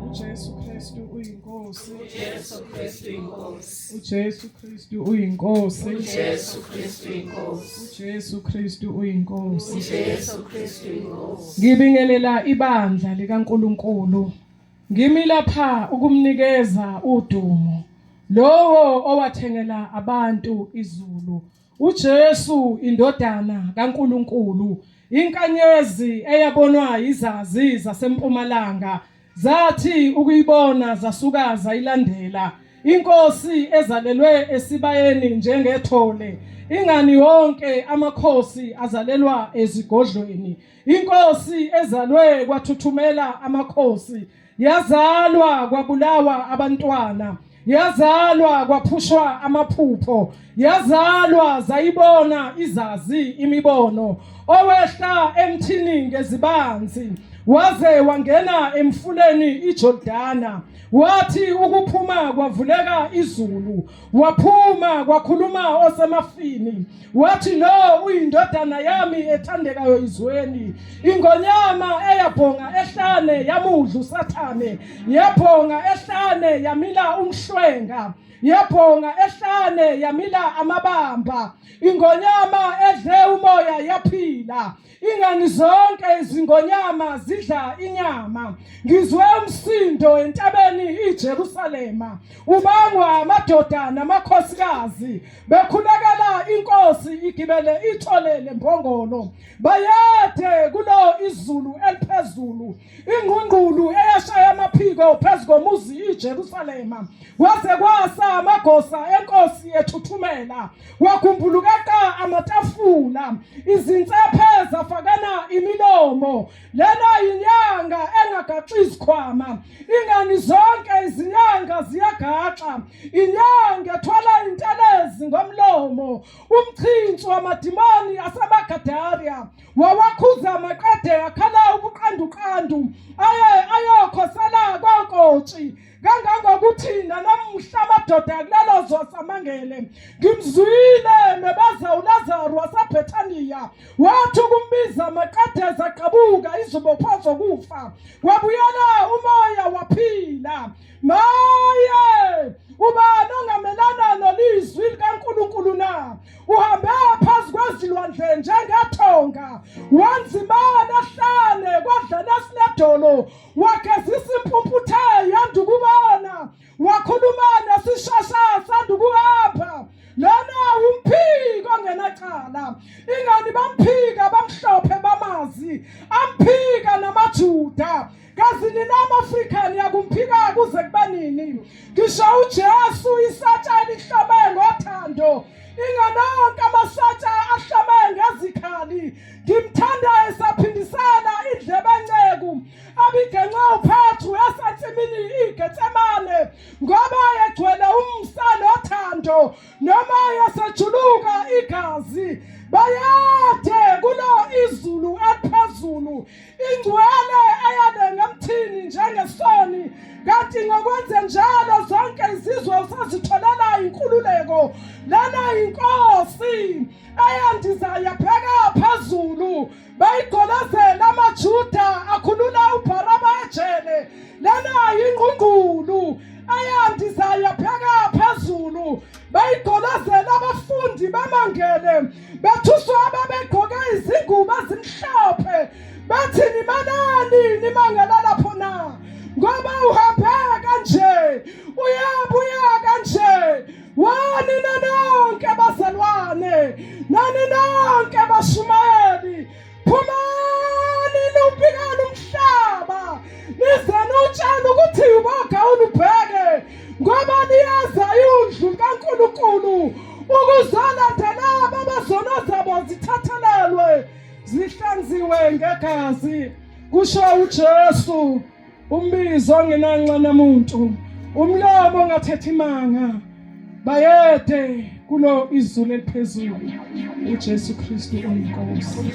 uJesu Kristu uyinkosi. uJesu Kristu inkosi. uJesu Kristu uyinkosi. uJesu Kristu inkosi. uJesu Kristu uyinkosi. uJesu Kristu inkosi. Ngibingelela ibandla likaNkuluNkulu. Ngimi lapha ukumnikeza udumo lowo owathengela abantu izulu. UJesu indodana kaNkuluNkulu, inkanyezi eyabonwa izazi zasempumalanga zathi ukuyibona zasuka zayilandela. Inkosi ezalelwe esibayeni njengethole, ingani wonke amakhosi azalelwa ezigodlweni. Inkosi ezalwe kwathuthumela amakhosi, yazalwa kwabulawa abantwana, yazalwa kwaphushwa amaphupho, yazalwa zayibona izazi imibono. Owehla emthini ngezibanzi waze wangena emfuleni iJordana, wathi ukuphuma kwavuleka izulu, waphuma kwakhuluma osemafini. Wathi lo uyindodana yami ethandekayo izweni. Ingonyama eyabhonga ehlane yamudla uSathane, yabhonga ehlane yamila umhlwenga, yabhonga ehlane yamila amabamba. Ingonyama edle umoya yaphila. Ingani zonke izingonyama zidla inyama. Ngizwe umsindo entabeni iJerusalema ubangwa amadoda namakhosikazi bekhulekela inkosi igibele ithole lembongolo. Bayede kulo izulu eliphezulu, ingqungqulu eyashaya amaphiko phezu komuzi iJerusalema, kwaze kwasa amagosa enkosi ethuthumela, kwagumbulukeka amatafula, izinsephe zafakana imilomo. Lena yinyanga engagaxi izikhwama, ingani zonke izinyanga ziyagaxa. Inyanga ethwala intelezi ngomlomo, umchinsi wamadimoni aseMagadaria wawakhuza maqede akhala ubuqanduqandu, aye ayokhosela konkotshi kangangokuthi nanamuhla amadoda kulelo zwe asamangele. Ngimzwile mebaza uLazaru waseBhethaniya, wathi ukumbiza maqede zaqabuka izibopho zokufa, kwabuyela umoya waphila. Maye, ubani ongamelana nolizwi likaNkulunkulu na? Uhambe phezu kwezilwandle njengethonga, wanzimana ehlane kwadlala esinedolo, wagezisa impumputhe yandukubona, wakhuluma nesishasha sandukuhamba. Lona umphiko ongenacala, ingani bamphika bamhlophe bamazi, amphika namaJuda. Kazi nina ama-Afrika niyakumphika kuze kube nini? Ngisho uJesu isatsha elihlome ngothando, inganonke amasatsha ahlome ngezikhali. Ngimthanda esaphindisela indlebe enceku abigenxe uPetru esensimini iGetsemane, ngoba egcwele umsa nothando, noma yasejuluka igazi. Bayade kulo izulu eliphezulu, ingcwele eyalenga emthini njengesoni, kanti ngokwenze njalo zonke izizwe usazitholela inkululeko. Lena inkosi eyandiza yabheka phezulu, bayigolozela amaJuda akhulula uBharaba ejele. Lena yingqungqulu eyandiza yabheka phezulu, bayigolozela abafundi bamangele, bethuswa ababegqoke izingubo ezimhlophe, bathi nimalani nimangela lapho na? Ngoba uhambe kanje, uyabuya kanje. Wani nonke bazalwane, nani nonke bashumayeli, phumani niwubikele umhlaba, nize niwutshele ukuthi ubogawula ubheke, ngoba niyaza indlu kaNkulunkulu ukuzolandela abazono zabo zithathelelwe zihlanziwe ngegazi, kusho uJesu. Umbizo ongenanxa namuntu, umlomo ongathethi imanga. Bayede kulo izulu eliphezulu, uJesu Kristu oyinkosi.